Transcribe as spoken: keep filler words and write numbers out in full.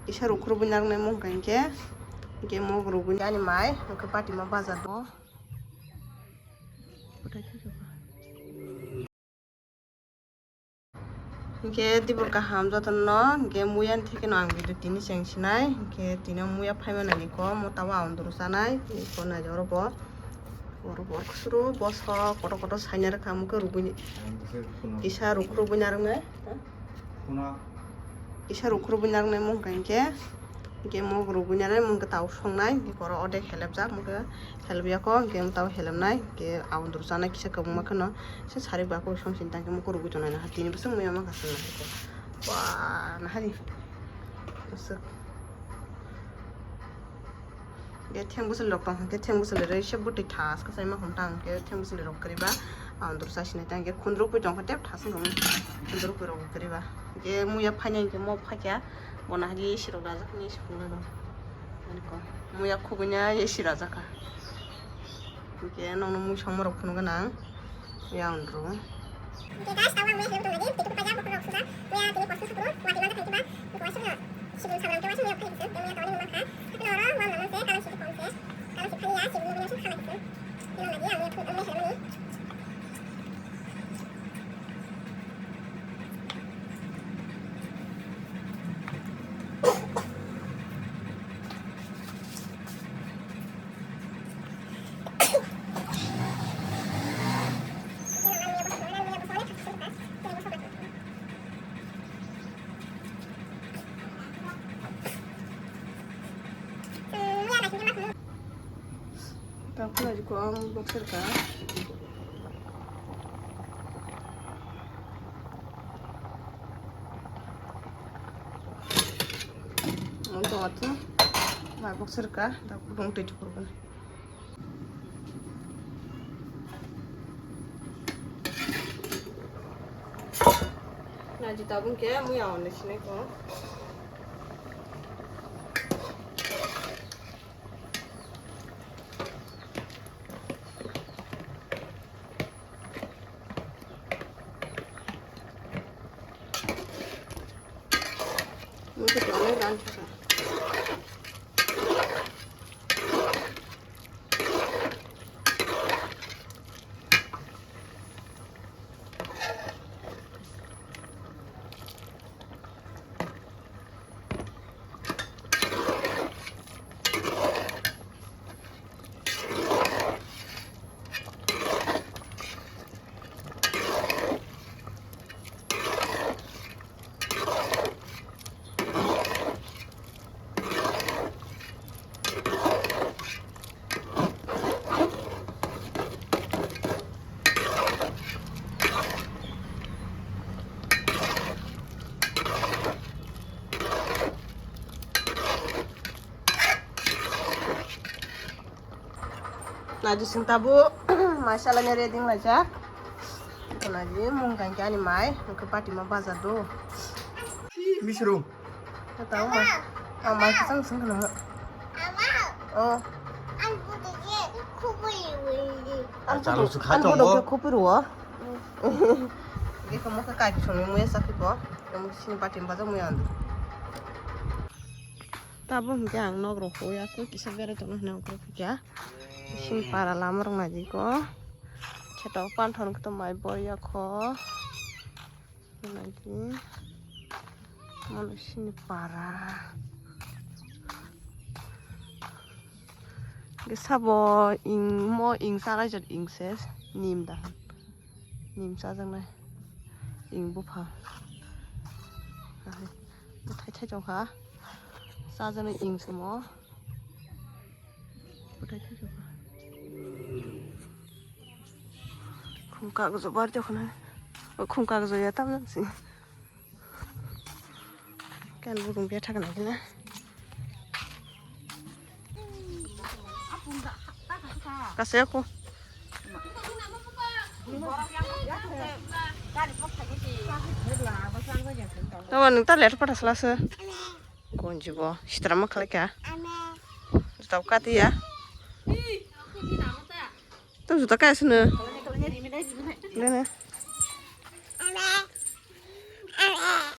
Kisa rukhrubwi narwknai mung kha hinkhe, hinkhe mok rugwi ani mai hinkhe patima bajar do. Hinkhe tibur kaham jotono, hinkhe muya thekeno ang video tini cheng sinai, hinkhe tini muya phaima nani ko mota o ang duru chanai, ko nai oro bo, oro bo kusuru boso kotor kotor saina rwkha mokhe rugwi, kisa rukhrubwi narwknai. Kisa rukhrubwi narwknai mung kha hinkhe, hinkhe mok rugwi narwknai mung khe tau songnai, hinkhe oro odek helepjak, mung khe helepyakho, hinkhe tau helepnai, hinkhe aboni duru chanai kisa kwbangma kheno se sari ba kok song sini tangkhe mokhe rugwi tongnai naha tini bwswk muya ma kha swngnai hinkhe. Wah, nahari. Bwswk. Ge theng bwswlwi rok tong khe theng bwswlwi rwi se bwtwi thas khe chaima hwn tang khe theng bwswlwi rok kwrwi ba ang duru chasi nai tang khe khundruk pui tong khe tep thas wng tong khundruk pui rok kwrwi ba ge muya phainai hinkhe mo phaikha bo nahali esi rok rajak ni esi phunuknai rok ani ko muya khubui nai esi rajak kha hinkhe nokno mui songma rok phunukgwi nang. Yang dulu. Oke guys, tahu yang mulai hidup lagi, itu kita jago kalau sudah, ya, tini pasti sepuluh, wah, di mana kan kita, itu asli ya, sebelum salam kita masih lihat kan, yang yang tahu ini mana kan, tapi orang mana mana saya kalau situ konsep, kalau situ ya, sebelum dia sudah lagi kan, yang lagi yang yang yang yang ini. Tapura di ko ang boxer ka. Ang to atu. Mai boxer ka, da kudung te chukur kan. Na ji tabung ke mui awon de sine ko. Mui ko tole ran thaka. Naji sing tabu, masala ni ready laijak. Naji mung kangke ani mai, mungke pati ma bajar do. Misrung. Tahu mas, ah, mai kisang sing kana. Oh. Ang bodo ke khupui ruo. Ge kamu ke kai song mu ya sakhi ko. Kamu sini pati ma bajar mu ya andu. Tabo hwnkhe ang nok rok hoi ya khe kisa berai tongna hwnwi ang phai kha. Sini para lama rok nai di ko. Kheto panthor khe to mai bor ya kho. Nai di. Mano sini para. Khe sabo ing mo ing sarai jat ing se nim da. Nim chajaknai. Ing bupha. Bwthai thai tongkha. Chajaknai ing se mo. Bwthai thai tongkha. Khum kagjo bar tongkha na. O khum kagjo ya tamjak si. Kan burung dia thak nai na. Kasih aku. Tawa nung ta letter pada selasa. Gonji bo sitra ma khalai kha. Tau kati ya. Tau juta kaya sini. Nene.